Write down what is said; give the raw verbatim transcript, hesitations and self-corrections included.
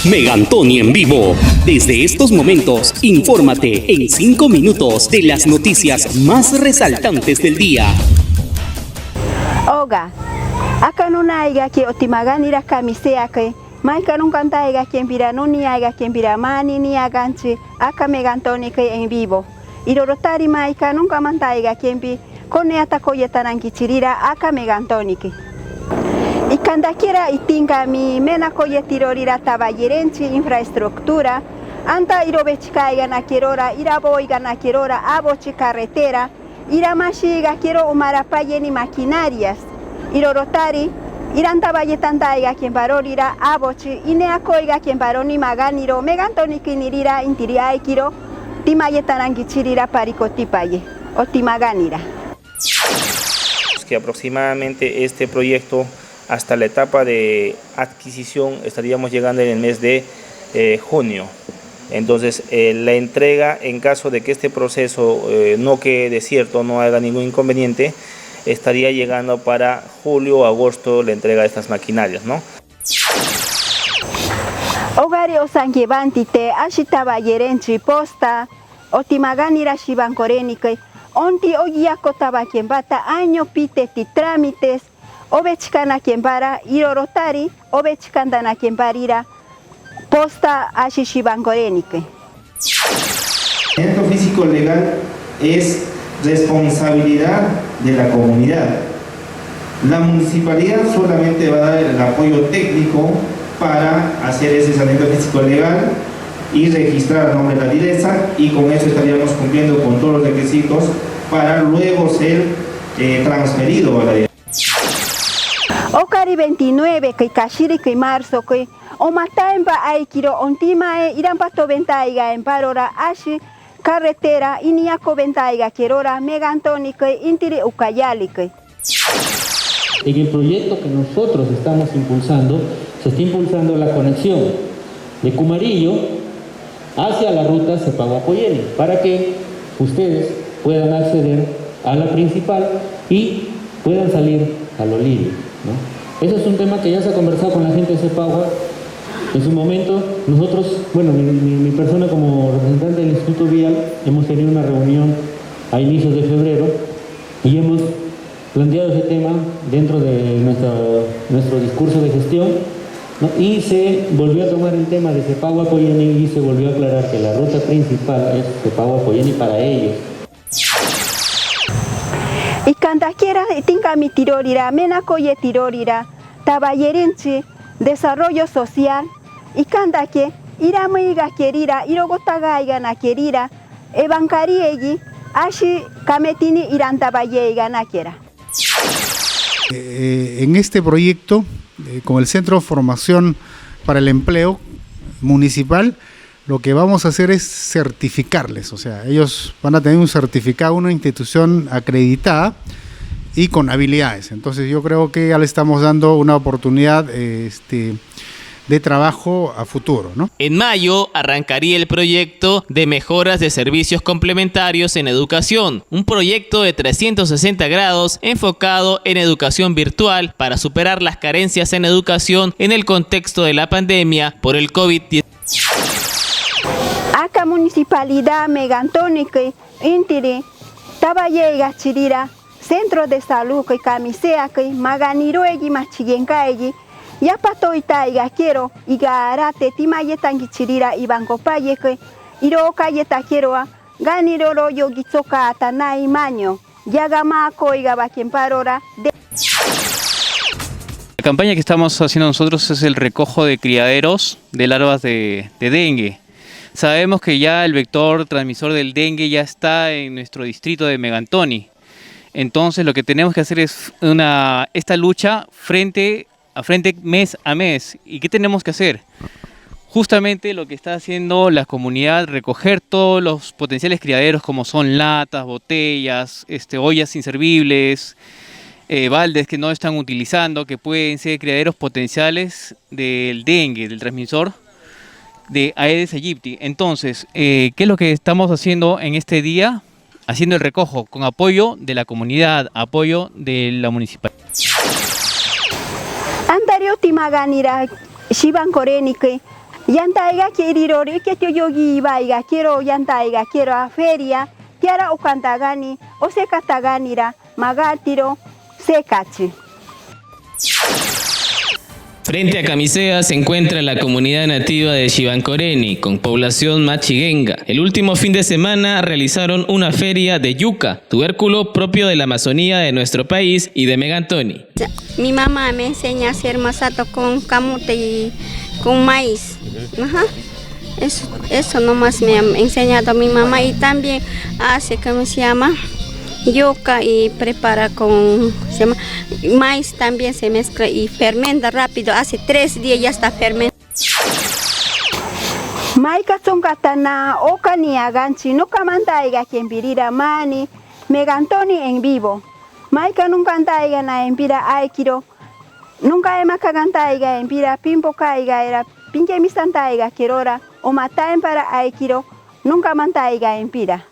Megantoni en vivo. Desde estos momentos, infórmate en cinco minutos de las noticias más resaltantes del día. Oga, aka nunaiga ke oti maganira kamiseakei, mai ka nunkan taiga kembira nuni aiga kembira mani ni aganchi, aka Megantoni kei en vivo. Iroro tari mai ka nunkan man taiga kembi, kone ata koye tananki chirira aka Megantoni kei. Ikanda kera itinga mi mena koye tirorira tabayerenchi infraestructura, anta irobe chikaiga nakerora, irabo iga nakerora, abo chi carretera, ira mashi iga kero umara paye ni maquinarias. Iroro tari, ira anta baye tanta iga kembarorira, abo chi, ine ako iga kembaro ni maganiro, Megantoni kei nirira, intiri aikiro, tima ye tananki chirira pariko tipaye, oti maganira. Que aproximadamente este proyecto, hasta la etapa de adquisición, estaríamos llegando en el mes de, eh, junio. Entonces, eh, la entrega, en caso de que este proceso, eh, no quede desierto, no haya ningún inconveniente, estaría llegando para julio o agosto la entrega de estas maquinarias, ¿no? Ogari osange banti te ashi tabayerenchi posta, oti maganira shibankoreni kei, onti ogi ako taba kembata año pite ti trámites, obe chikana kembara, iroro tari, obe chikandana kembarira, posta ashi shibankoreni kei. El saneamiento físico legal es responsabilidad de la comunidad. La municipalidad solamente va a dar el apoyo técnico para hacer ese saneamiento físico legal y registrar a nombre de la direza, y con eso estaríamos cumpliendo con todos los requisitos para luego ser, eh, transferido a la direza. Okari veintinueve kei kashiri kei marzo kei, omataimba aikiro ontimae, irampa to bentaiga embarora ashi carretera, ini ako bentaiga kerora, Megantoni kei, intiri Ucayali kei. En el proyecto que nosotros estamos impulsando, se está impulsando la conexión de Cumarillo hacia la ruta Sepahua Poyeni, para que ustedes puedan acceder a la principal y puedan salir a Lolili, ¿no? Ese es un tema que ya se ha conversado con la gente de Sepahua. En su momento, nosotros, bueno, mi, mi, mi persona como representante del Instituto Vial, hemos tenido una reunión a inicios de febrero y hemos planteado ese tema dentro de nuestra, nuestro discurso de gestión, ¿no? Y se volvió a tomar el tema de Sepahua Poyeni y se volvió a aclarar que la ruta principal es Sepahua Poyeni para ellos. Ikanda kera itinga mi tirorira, mena koye tirorira tabayerenchi desarrollo social, ikanda ke ira miiga kerira, irogo tagaigana kerira, ebankari egi, ashi kametini iranta bayeigana kera. Eh, en este proyecto, eh, con el Centro de Formación para el Empleo Municipal, lo que vamos a hacer es certificarles, o sea, ellos van a tener un certificado, una institución acreditada y con habilidades. Entonces, yo creo que ya le estamos dando una oportunidad, eh, este, de trabajo a futuro, ¿no? En mayo arrancaría el proyecto de mejoras de servicios complementarios en educación, un proyecto de trescientos sesenta grados enfocado en educación virtual para superar las carencias en educación en el contexto de la pandemia por el covid diecinueve. Aka municipalidad Megantoni kei, intiri tabayeiga chirira centro de salud kei, kamisea kei, maganiro egi, machigenka egi, yapatoi taiga kero, iga arate tima yetangi chirira ibanko paye kei, iro kayeta keroa, ganiro royo gitsoka ata nai maño, yagama koiga baken parora de. La campaña que estamos haciendo nosotros es el recojo de criaderos de larvas de, de dengue. Sabemos que ya el vector transmisor del dengue ya está en nuestro distrito de Megantoni. Entonces, lo que tenemos que hacer es una, esta lucha frente a frente, mes a mes. ¿Y qué tenemos que hacer? Justamente lo que está haciendo la comunidad, recoger todos los potenciales criaderos, como son latas, botellas, este, ollas inservibles, eh, baldes que no están utilizando, que pueden ser criaderos potenciales del dengue, del transmisor de Aedes aegypti. Entonces, eh, ¿qué es lo que estamos haciendo en este día? Haciendo el recojo con apoyo de la comunidad, apoyo de la municipalidad. Antario tima ganira shiban korenike, Yantaiga keirirori, keti oyogi ibaiga kero yantaiga kero a feria, tiara ukantagani, o sekatagani ra, magatiro, sekachi. Frente a Camisea se encuentra la comunidad nativa de Xivankoreni, con población machigenga. El último fin de semana realizaron una feria de yuca, tubérculo propio de la Amazonía de nuestro país y de Megantoni. Mi mamá me enseña a hacer masato con camote y con maíz. Ajá. Eso, eso nomás me ha enseñado mi mamá y también hace, ¿cómo se llama? Yuca y prepara con, se llama, maíz también se mezcla y fermenta rápido. Hace tres días ya está fermentado. Mayka chunka tana, o kani aganchi, nunka mantaiga kempirira mani, Megantoni en vivo. Mayka nunka antaiga na empira aikiro, nunka ema kagantaiga empira, pimpo kaiga era, pinke misantaiga kerora, o mata empara aikiro, nunka mantaiga empira.